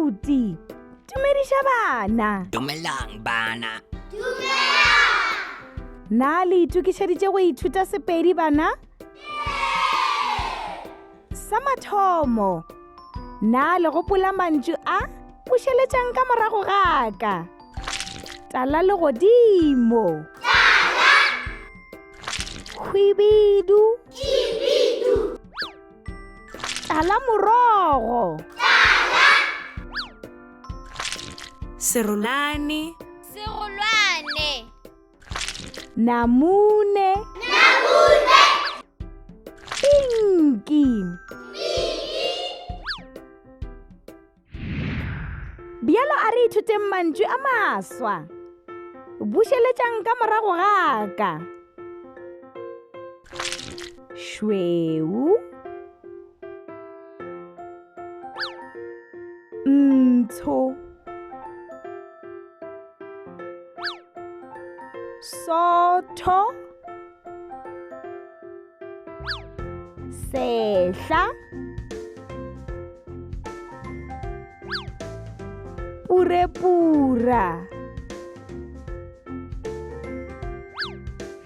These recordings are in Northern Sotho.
abuti. Dumediša bana. Dumelang bana. Na le itokišeditše go ithuta Sepedi bana? Sa mathomo, na le gopola mantšu a? Bušeletšang ka morago ga ka. Tala legodimo. Tala. Hwibidu. Hwibidu. Tala morogo. Tala. Serolane. Serolwane. Namune. Namune. Pinki. Pinki. Bjalo a re ithuteng mantšu a maswa. Bušeletšang ka morago ga ka. Šweu. Ntsho. Sotho. Sehla. Purepura.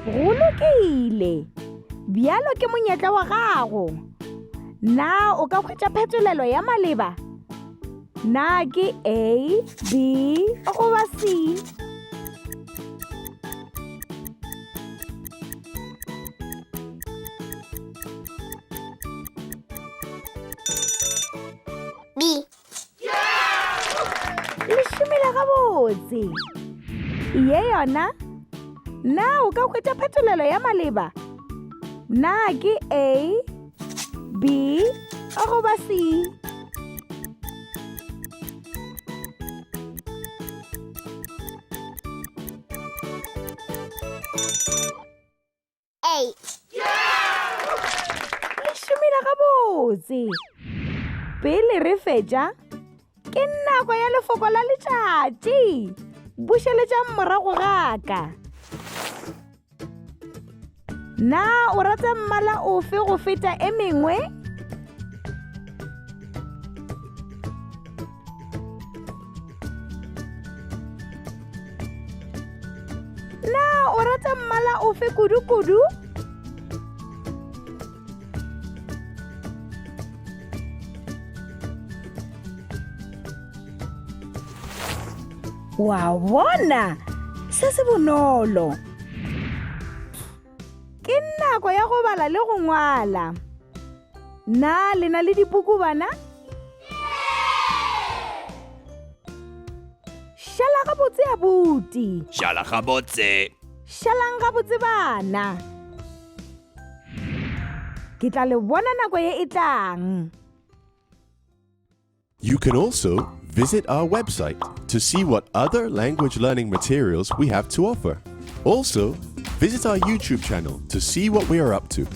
Go lokile. Bjalo ke monyetla wa gago. Na o ka hwetša phetolelo ya maleba? Na ke A, B goba C? B. Le šomile gabotse. Ye yona? Na o ka hwetša phetolelo ya maleba? Na ke A, B goba C? A. Le šomile gabotse. Pele re fetša, ke nako ya lefoko la letšatši. Bušeletšang morago ga ka. Na o rata mmala ofe go feta e mengwe? Na o rata mmala ofe kudu-kudu? Wa bona, se se bonolo. Ke nako ya go bala le go ngwala. Na le na le dipuku bana? Šala gabotse abuti. Šala gabotse. Šalang gabotse bana. Ke tla le bona nako ye e tlang. You can also visit our website to see what other language learning materials we have to offer. Also, visit our YouTube channel to see what we are up to.